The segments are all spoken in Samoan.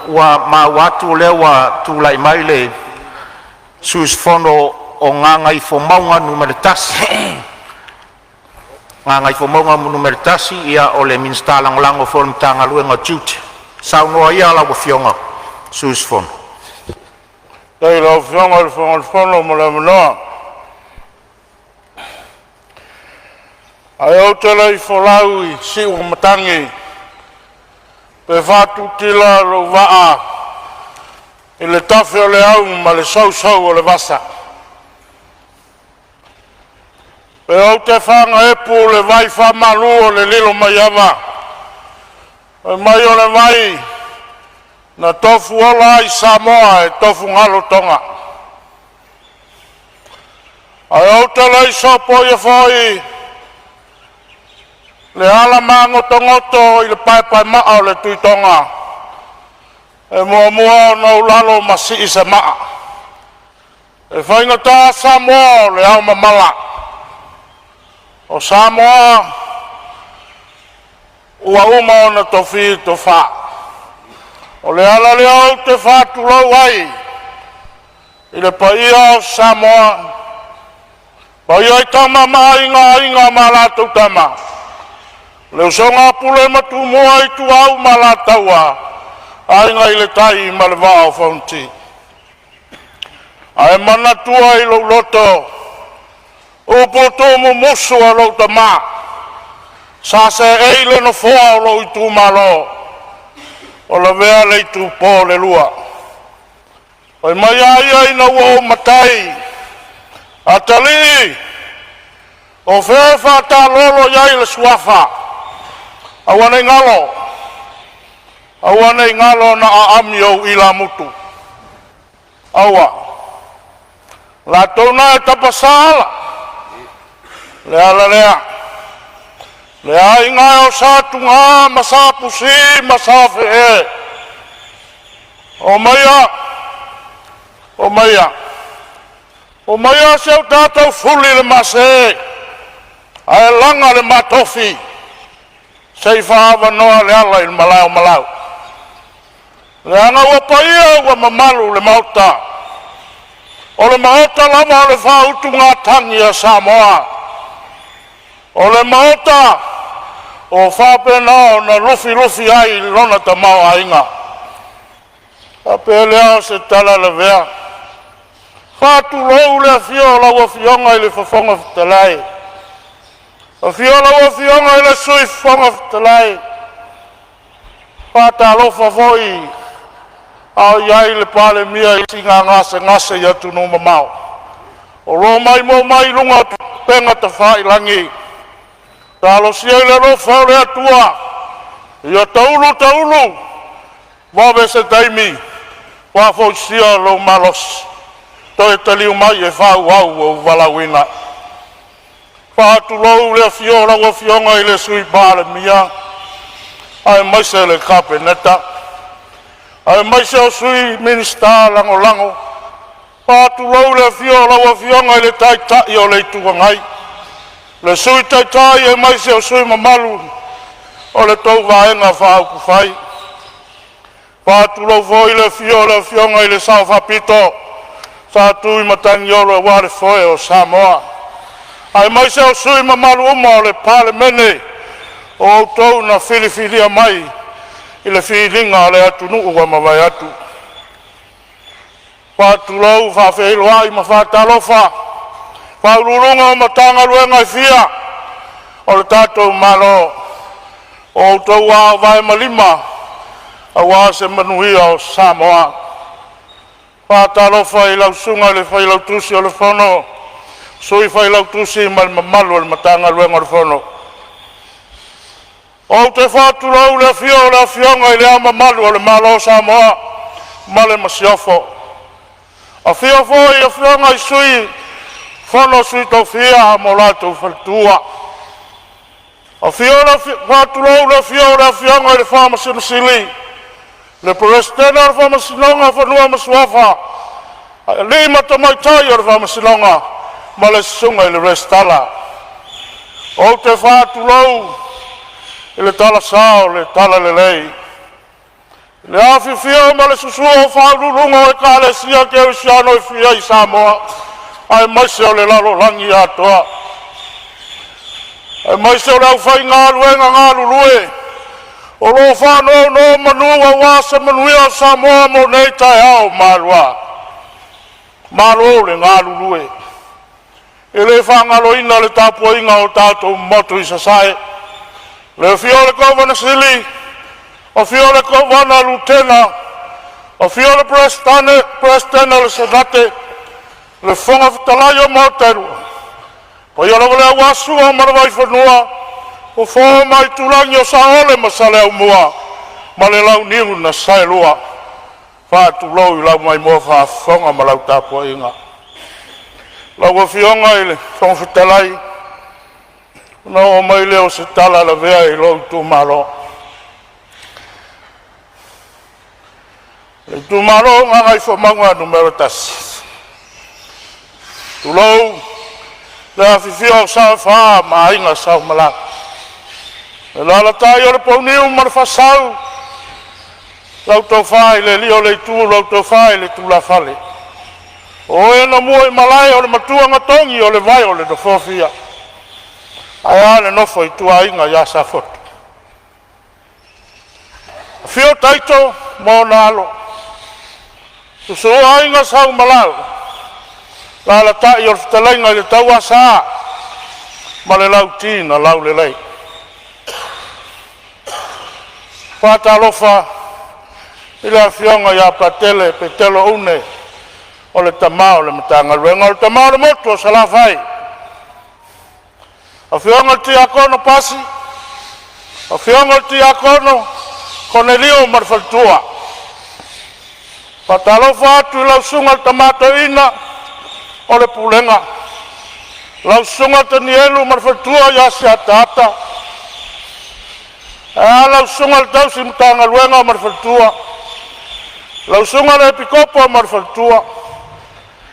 Ua maua atu o lea ua tulai mai le sui usufono mo Gagaifomauga Nu.1, o le Minisita Lagolago foi o le Matagaluega o Tiute. Saunoa ia lau Afioga i le sui usufono. Faafetai i lau Afioga i le Fofoga Fetalai mo le avanoa. Ae ou te le i folau i siu o matagi pe faatutila lou vaa i le tafe o le au ma le sousou o le vasa, pe ou te fagaepu i le vai faamalu o le Lilomaiava, fai mai o le vai na tofuola ai Samoa e tofugalu toga. Ae ou te le i sopoia foi le ala magotogoto i le paepaemaa o le Tuitoga, e muamua ona ou lalo ma sii se maa, e faigata Samoa o le aomamala. O Samoa ua uma ona tofi tofa. O le ala lea ou te faatulou ai i le paia o Samoa, paia i Tama ma Aiga, Aiga ma latou Tama, le usoga a Pule ma Tumua, Ituau ma Alataua, Aiga i le Tai ma le Vaa o Fonoti. Ae manatua i lou loto upu tuumumusu a lou tama, sa seei le nofoa o lou itumalo, ua lavea le itupo o le lua. Fai mai a ia ina ua ou matai, “Atalii, o fea e faatalolo i ai le suafa?” Aua ne i galo, aua ne i galo na aami ou ilamutu. Aua, latou na e tapasa ala, le ala lea. Le aiga e o sa Tuga ma sa Pusi ma sa Fee, omaia, omaia, omaia se o tatou fuli le maase ae laga le matofi se i faaavanoa le ala i le malae o Malau. Leaga ua paia ua mamalu le Maota, o le Maota lava o le faautugatagi a Samoa, o le Maota ua faapena ona lufilufi ai lona tamaoaiga. Faapea lea o se tala lavea, faatulou le afio o lau Afioga i le Fofoga Fetalai, afio lau Afioga i le Sui Fofoga Fetalai. Faatalofa foi a o i ai le Palemia i siiga gasegase i atunuu mamao, o lo o maimoa mai i luga o upega tafailagi. Talosia i le alofa o le Atua ia taulu taulu, vave se taimi faafoisia lou malosi toe taliu mai e faaauau lou valaauina. Faatulou le afio o lau Afioga i le Sui Palemia aemaise le Kapeneta aemaise o Sui Minisita Lagolago. Faatulou le afio o lau Afioga i le Taitai o le Itu Agai, le Sui Taitai aemaise o sui usufono mamalu o la outou Vaega Faaupufai. Faatulou foi le afio o le Afioga i le Sao Faapito, Satuimatangiolo aua le foe o Samoa, aemaise o sui usufono mamalu uma o le Palemene o outou na filifilia mai i le filiga a le atunuu ua mavae atu. Faatulou, faafeiloai ma faatalofa Ofisa Sili o Pulega o Matagaluega e fia o le tatou Malo, o outou o vae ma lima aua se manuia o Samoa. Faatalofa i lau Susuga i le Failautusi o le Fono, Sui Failautusi ma le mamalu o le Matagaluega o le Fono. Ou te faatulou i le afio o le Afioga i Le Ao Mamalu o le Malo o Samoa ma le Masiofo. Afio foi Afioga i Sui o le Fono a Sui Tofia ma lo latou faletua. Afio le faatulou le afio o le Afioga i le Faamasino Sili, le Peresetene o le Faamasinoga o Fanua ma Suafa, alii ma tamaitai o le Faamasinoga ma le susuga i le Resitala. Ou te faatulou i le talasa o le talalelei Le afifio ma le susu o faauluuluga o Ekalesia Kerisiano e fia i Samoa aemaise o le lalolagi atoa, aemaise o le aufaigaluega galulue o lo o faanonomanu aua se manuia o Samoa mo nei, taeao ma alua. Malo le galulue. E le faagaloina le tapuaiga a o tatou motu i Sasae, le afio o le Kovana Sili, afio le Kovana Lutena, afio le Peresetene o le Senate, le Fofoga Fetalai o Maota e Lua, paia lava lea aua Sua ma le Vaifanua, Fofo ma Aitulagi, Saole ma Saleaaumua ma le Launiu na Saelua. Faatulou i lau maimoa faafofoga ma lau tapuaiga. Lau Afioga i le Fofoga Fetalai, ona oo mai lea o se tala lavea i lou itumalo. Le itumalo o Gagaifomauga Nu.1, tulou le afifio o Sao e Fa ma Aiga Sa Umalalo, alaalatai o le Pouniu ma le Faasau, lau tofa i le Alii o le Itu, lau tofa i le Tulafale, o e na muaimalae o le Matuanatogi o le vae o le Nofoafia, ae a le nofo a ituaiga ia Safotu. Afio Taito ma ona Alo, susu Aiga Sa Umalalo, alaalatai le fetalaiga i le Tauasa ma le Lauti na Laulelei. Faatalofa i le afioga ia Patele Petelo Une o le tama o le Matagaluega, o le tama o le motu o Salafai. Afioga i le Tiakono Pasi, afioga i le Tiakono Konelio ma le faletua. Faatalofa atu i lau susuga i le tama toeaina o le pulega, lau susuga Tanielu ma le faletua ia Siataata, ae a lau susuga i le tausi Matagaluega ma le faletua, lau susuga i le Epikopo ma le faletua,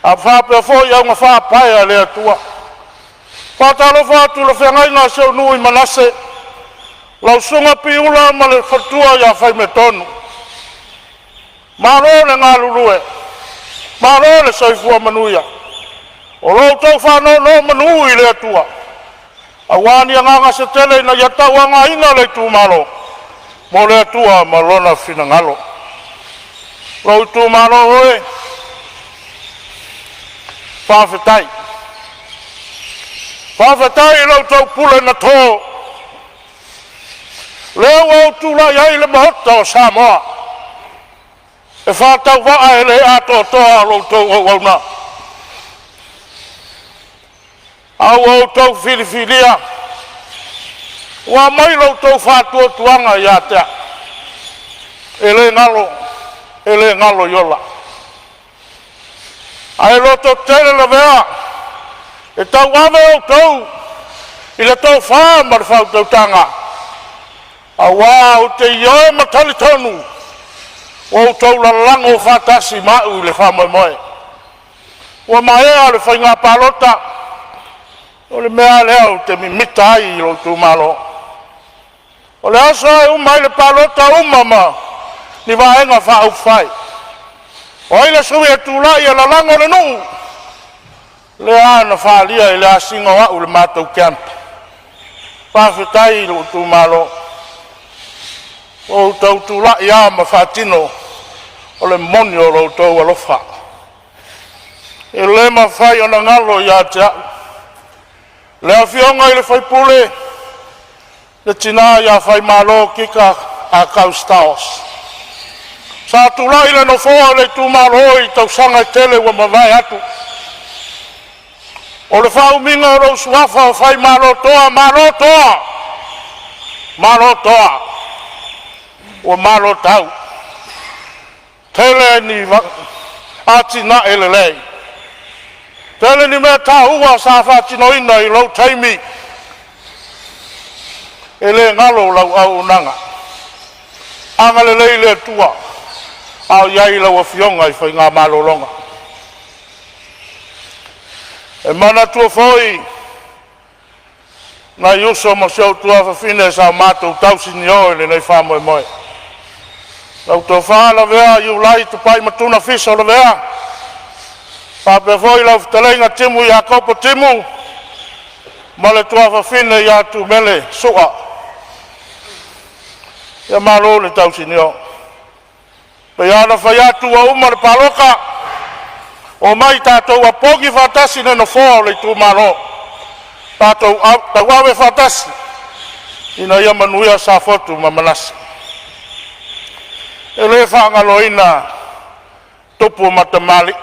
ae faapea foi augafaapae a le Atua. Faatalofa atu i le feagaiga a si ou nuu i Manase, lau susuga Piula ma le faletua ia Faimetonu. Malo le galulue, malo le soifua manuia. O lo outou faanonomanu i le Atua aua ni agaga se tele ina ia tauaogaina le itumalo mo le Atua ma Lona finagalo. Lou itumalo e, faafetai. Faafetai i la outou pule na to, lea ua ou tulai ai i le Maota o Samoa e faatauvaa e le atoatoa la outou auauna. A ua outou filifilia ua aumai lo outou faatuatuaga ia te au, e le galo, e le galo iola. Ae lototele lavea e tauave outou i le tofa ma le faautautaga, aua ou te ioe ma talitonu ua outou lalago faatasi ma au i le faamoemoe. Ua maea le faiga palota, o le mea lava lea ou te mimita ai i lou itumalo. O le aso e uma ai le palota, uma ma ni Vaega Faaupufai. O ai le sui e tulai e lalago le nuu? Lea na faaalia i le asiga o au i le matou camp. Faafetai i lou itumalo, ua outou tulai lava ma faatino o le moni o lo outou alofa. E le mafai ona galo ia te au le afioga i le sui usufono le tina ia Faimalo Kika Ah Kau Stowers. Sa tulai i le nofoa o le itumalo i tausaga e tele ua mavae atu. O le faaumiga o lou suafa o Faimalotoa, malo toa, malo toa, ua malo tau. Tele ni atinae lelei, tele ni mea taua sa faatinoina i lou taimi, e le galo lau auaunaga. Agalelei le Atua a o i ai lau Afioga i faiga malologa. E manatua foi nai uso ma si ou tuafafine sa matou tausinio i lenei faamoemoe. Lau Tofa Lavea Iulai Tupai Fiso Lavea, faapea foi lau fetalaiga Timu Iakopo Timu ma le tuafafine ia Tumele Sua. Ia malo le tausinio. E pei lava ona fai atu ua uma le palota, omai tatou opogi faatasi le nofoa o le itumalo, tatou tauave faatasi ina ia manuia Safotu ma Manase. E le faagaloina tupu ma tamalii,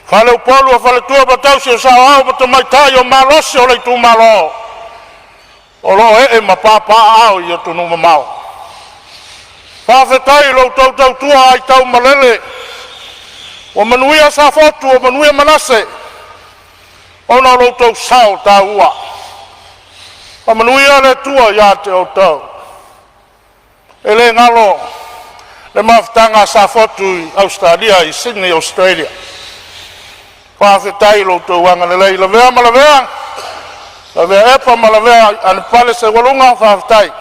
faleupolu o faletua ma tausii, o saoao ma tamaitai o malosi o le itumalo o lo o ee ma papaaao i atunuu mamao. Faafetai i lo outou tautua aitaumalele ua manuia Safotu, ua manuia Manase ona o lo outou sao taua. Faamanuia le Atua ia te outou. E le galo le mafutaga a Safotu i Ausetalia i Sydney Ausetalia, faafetai i lo outou agalelei, Lavea ma Lavea, Lavea Epa ma Lavea Anapale Seualuga, faafetai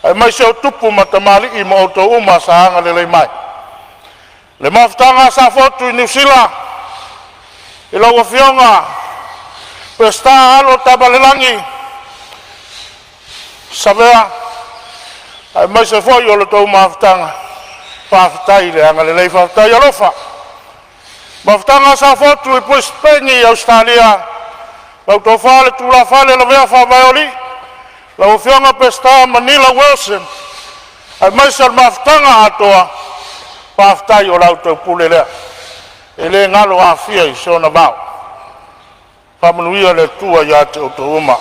aemaise o tupu ma tamalii ma outou uma sa agalelei mai. Le mafutaga a Safotu i Niu Sila i lau Afioga Peseta Alo Tamalelagi Savea aemaise foi o le tou mafutaga, faafetai le agalelei, faafetai alofa. Mafutaga a Safotu i Brisbane, Ausetalia, lau Tofa le Tulafale Lavea Faavaeoalii, lau Afioga Peseta Manila Wilson aemaise o le mafutaga atoa, faafetai o la outou pule lea, e le galo Afia i sona vao. Faamanuia le Atua ia te outou uma.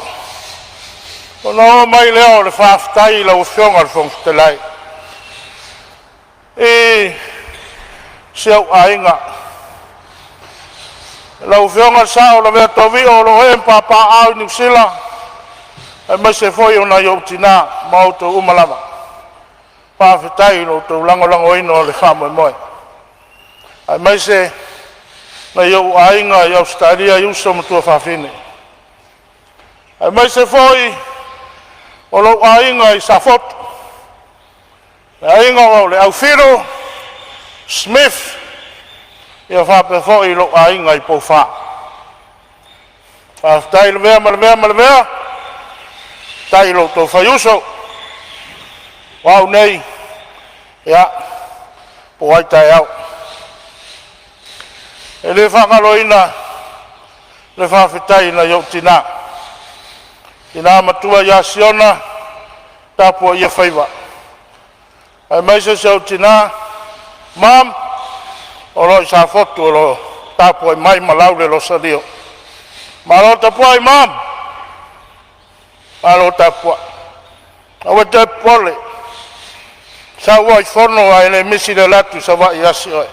Ona oo mai lea o le faafetai i lau Afioga i le Fofoga Fetalai i si ou aiga, lau Afioga i le Sao Lavea Tovio o lo o ee ma papaaao i Niu Sila, aemaise foi o nai ou tina ma outou uma lava. Faafetai i lo outou lagolagoina o le faamoemoe, aemaise nai ou aiga i Ausetalia i uso ma tuafafine, aemaise foi o lou aiga i Safotu, le aiga o le Aufilu Smith, ia faapea foi lou aiga i Poufa. Faafetai Lavea ma Lavea ma Lavea, faafetai i lo outou faiuso. O au nei, ia, po o ai taeao. E le faagaloina le faafetai i nai ou tina, tina matua ia Siona tapuaia faiva, aemaise si ou tina Mom o lo o i Safotu o lo o tapuai mai ma lau le losalio. Malo tapuai mom, malo tapuai. Aua e te popole, sau lava i Fono ae le misi le alu atu i Savaii e asi oe.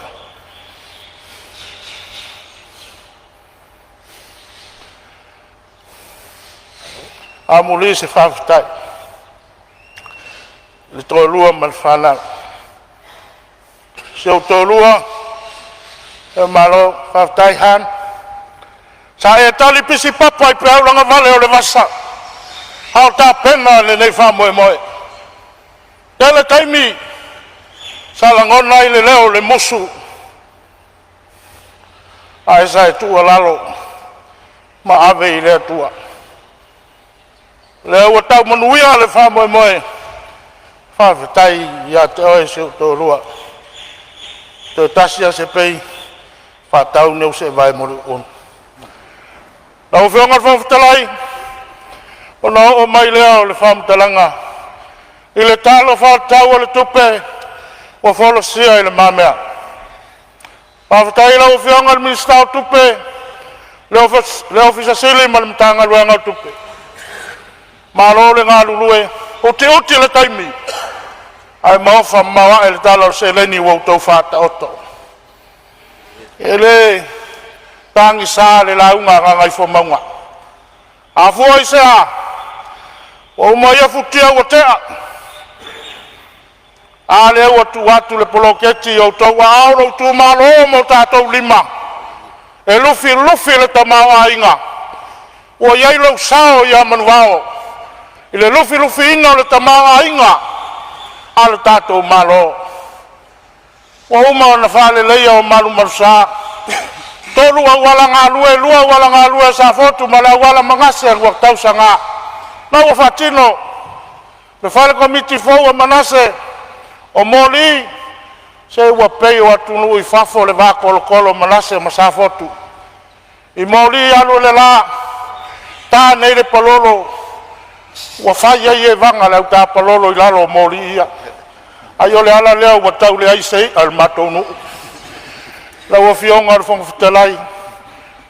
Amuli se faafetai i le toalua ma le fanau. Si ou toalua, malo faafetai Hon. Sa e tali pisi papa i peau lagavale o le vasa a o tapena lenei faamoemoe. Tele taimi sa lagona ai le leo o le musu, ae sa e tuualalo ma ave i le Atua. O lea ua tau manuia le faamoemoe. Faafetai ia te oe si ou toalua. Toe tasi lava se pei faatau lea o se vae mo Luuunu. Lau Afioga i le Fofoga Fetalai, ona oo mai lea o le faamatalaga i le Tala Faatatau o le Tupe ua folasia i lumamea. Faafetai i lau Afioga i le Minisita o Tupe, le Ofisa Sili ma le Matagaluega o Tupe, malo le galulue, utiuti le taimi ae maofa mamao ae le tala o le seleni ua outou faataoto. E le tagisa le lauga a Gagaifomauga, a fua i sea ua uma ia futia ua tea, a lea ua tuu atu le poloketi i outou aao, lou itumalo ma o tatou lima e lufilufi le tamaoaiga. Ua i ai lou sao ia Manuvao i le lufilufiina o le tamaoaiga. a le tatou Malo. Ua uma ona faaleleia o malumalusa, 3 auala galue, 2 auala galue a Safotu ma le auala Manase ua tausaga la ua faatino le fale komiti fou a Manase. O moli se ua pei o atunuu i fafo le va tolotolo o Manase ma Safotu i moli alu i le la, ta nei le palolo ua fai ai evaga a le au tapalolo i lalo o moli ia. Ai o le ala lea ua tau leai se i'a a le matou nuu. Lau Afioga i le Fofoga Fetalai,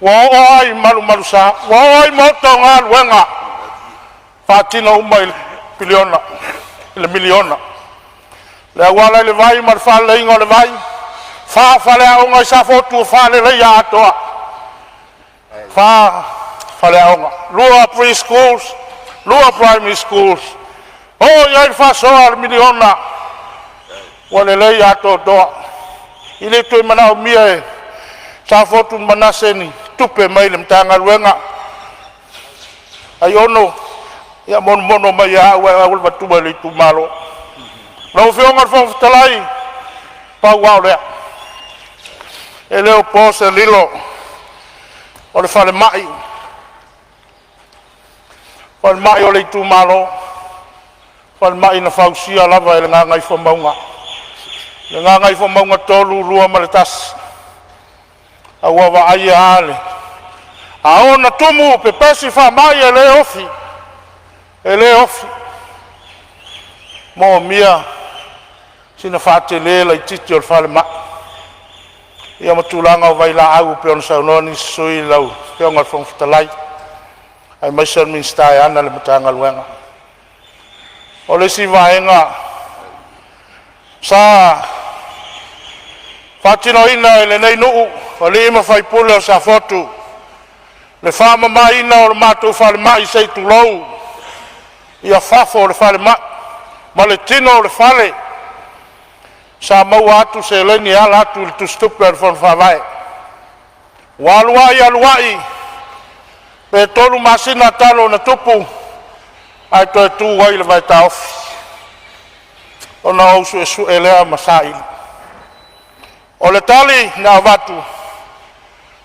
ua oo lava i malumalusa, ua oo lava i maota o galuega, faatino uma i le piliona, i le miliona. Le auala i le vai ma le faaleleiga o le vai, fa faleaoga i Safotu ua faaleleia atoa, fa faleaoga, 2 pre-schools, 2 primary schools. Oo i ai le faasoa a le miliona ua lelei atoatoa. E le toe manaomia e Safotu ma Manase ni tupe mai le Matagaluega. Aiono, ia monomono mai ia au ae au le avatua i le itumalo. Lau Afioga i le Fofoga Fetalai, pau lava o lea, e le o po se lilo o le falemai, falemai o le itumalo, falemai na fausia lava e le Gagaifomauga, le Gagaifomauga 3, 2 ma le 1. A ua vaaia lava le ao ona tumu pepesi faamai e le ofi, e le ofi. E moomia sina faatele laitiiti o le falemai ia ma tulaga o vailaau pei ona saunoa nisi o sui usufono. Lau Afioga i le Fofoga Fetalai aemaise o le Minisita e ana le Matagaluega. O le isi vaega sa faatinoina e lenei nuu, o alii ma faipule o Safotu, le faamamaina o le matou falemai, se i tulou, ia fafo o le falemai ma le tino o le fale. Sa maua atu seleni e ala atu i le tusitupe a le Fono Faavae. Ua alu ai alu ai, pe 3 masina talu ona tupu ae toe tu ai le vaetaofi. Ona ou suesue lea ma saili. O le tali na avatu,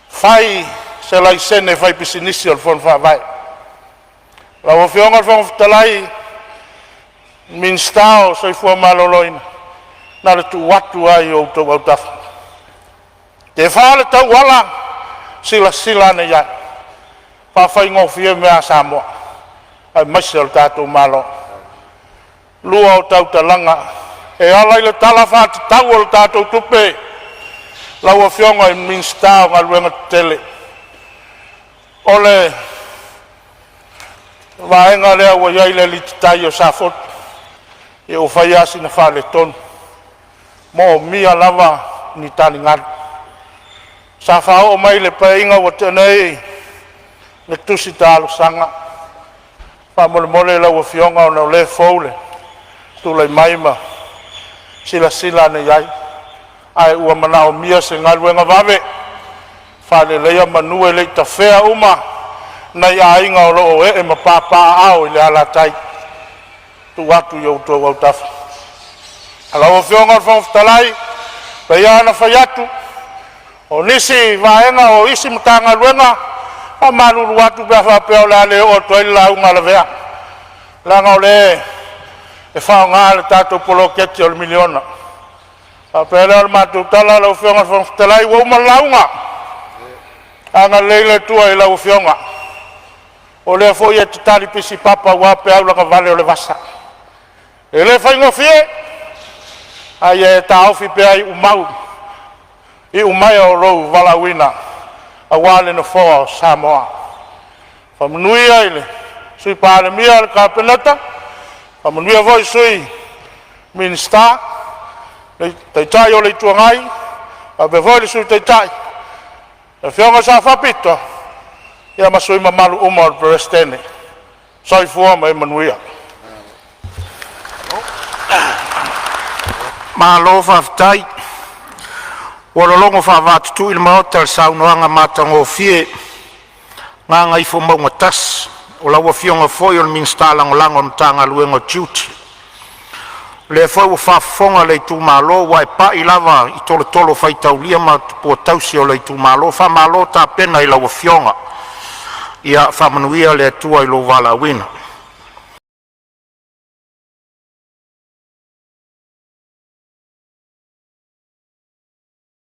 fai se laisene faipisinisi o le Fono Faavae. Lau Afioga i le Fofoga Fetalai, Minisita o le Soifua Maloloina, na o le tuu atu lava i outou autafa. Tefa le tauala, silasila ane i ai, faafaigofie mea a Samoa aemaise o le tatou Malo. Lua o tautalaga e ala i le Tala Faatatau o le tatou Tupe lau Afioga i le Minisita o Galuega Tetele, o le vaega lea ua i ai le alititai o Safotu, ia ua fai lava sina faaletonu. E moomia lava ni taligalu. Sa faaoo mai i le Paeaiga ua tea nei le tusi talosaga. Faamolemole lau Afioga ona o lea e fou le tulai mai ma silasila ane i ai, ae ua manaomia se galuega vave, faaleleia manu e le i tafea uma nai aiga o lo o ee ma papaaao i le alatai. Tuu atu i outou autafa. Lau Afioga i le Fofoga Fetalai, e pei lava ona fai atu, o nisi vaega o isi Matagaluega, e faamalulu atu pe a faapea o le a le oo atu ai le lauga a Lavea, leaga o lea e faaaoga le tatou poloketi o le miliona. Ona faapea lea o le matou tala, lau Afioga i le Fofoga Fetalai, ua uma le lauga. Agalelei le Atua i lau Afioga, o lea foi e te talipisi papa aua peau lagavale o le vasa. E le faigofie, a ia e taofi pea iumau iumaea o lou valaauina aua le Nofoa o Samoa. Faamanuia i le Sui Palemia, le Kapeneta, faamanuia foi i Sui Minisita, le Taitai o le Itu Agai faapea foi le Sui Taitai, le Afioga i le Sao Faapito, ia ma sui usufono mamalu uma o le Peresetene. Soifua ma ia manuia. Malo faafetai. Ua lologo faavatutui le Maota i le saunoaga matagofie a Gagaifomauga 1, o lau Afioga foi o le Minisita Lagolago o le Matagaluega o Tiute. Lea foi ua faafofoga le itumalo ua e pai lava i tolotolo faitaulia ma tupua tausi o le itumalo. Faamalo tapena i lau afioga. Ia faamanuia le Atua i lou valaauina.